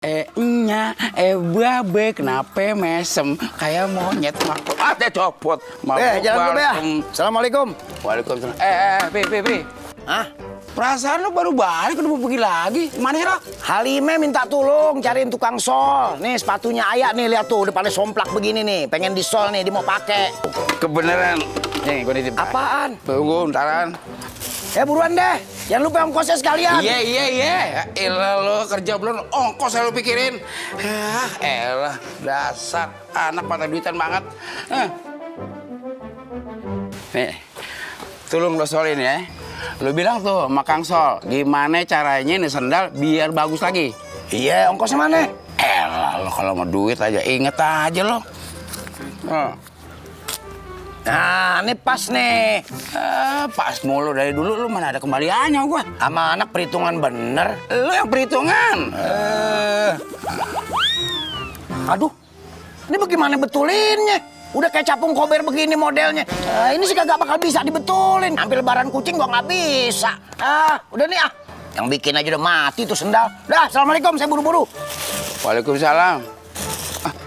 Babe, kenapa mesem kayak monyet makhluk? Copot. Jalan dulu ya. Assalamualaikum. Waalaikumsalam. Be. Hah? Perasaan lo baru balik, udah mau pergi lagi. Mana sih lo? Halime minta tolong cariin tukang sol. Nih sepatunya Ayah nih, lihat tuh udah pada somplak begini nih. Pengen di sol nih, dia mau pakai. Kebeneran. Nih, gue nitip. Apaan? Tunggu, ntaran. Buruan deh. Jangan lupa ongkosnya sekalian. Iya. Elah lo kerja belum ongkos lo pikirin. Elah, dasar anak mata duitan banget. Nih, tolong lo solin ya. Lo bilang tuh sama Kang Sol, gimana caranya nih sendal biar bagus lagi. Iya, ongkosnya mana? Elah, lo kalau mau duit aja inget aja lo. Nah, ini pas nih. Pas mulu dari dulu, lu mana ada kembaliannya gua. Sama anak perhitungan bener. Lu yang perhitungan. Aduh, ini bagaimana betulinnya? Udah kayak capung kober begini modelnya. Ini sih kagak bakal bisa dibetulin. Ambil lebaran kucing gua nggak bisa. Udah nih Yang bikin aja udah mati tuh sendal. Dah, assalamualaikum, saya buru-buru. Waalaikumsalam.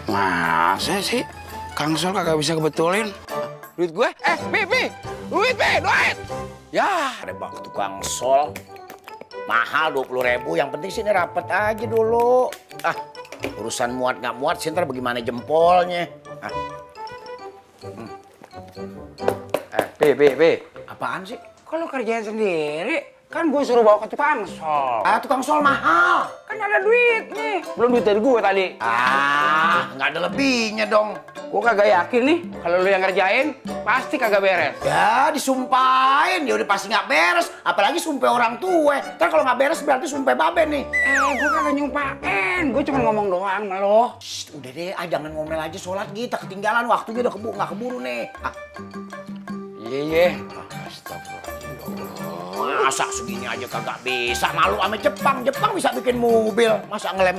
Masa sih Kang Sol kagak bisa kebetulin? Duit gue? Duit. Ya, ada bang tukang sol. Mahal 20.000, yang penting sini rapet aja dulu. Urusan muat nggak muat sih ntar bagaimana jempolnya. Apaan sih? Kalau kerjaan sendiri, kan gue suruh bawa ke tukang sol. Tukang sol mahal. Kan ada duit nih. Belum duit dari gue tadi. Nggak ada lebihnya dong. Gue kagak yakin nih, kalau lu yang ngerjain, pasti kagak beres. Ya, disumpahin. Ya udah pasti nggak beres. Apalagi sumpah orang tua. Kan kalau nggak beres berarti sumpah babe nih. Gue kagak nyumpahin. Gue cuma ngomong doang sama lo. Udah deh, jangan ngomel aja sholat kita. Ketinggalan waktunya udah nggak keburu nih. Iya. Masa segini aja kagak bisa. Malu sama Jepang. Jepang bisa bikin mobil. Masa ngelem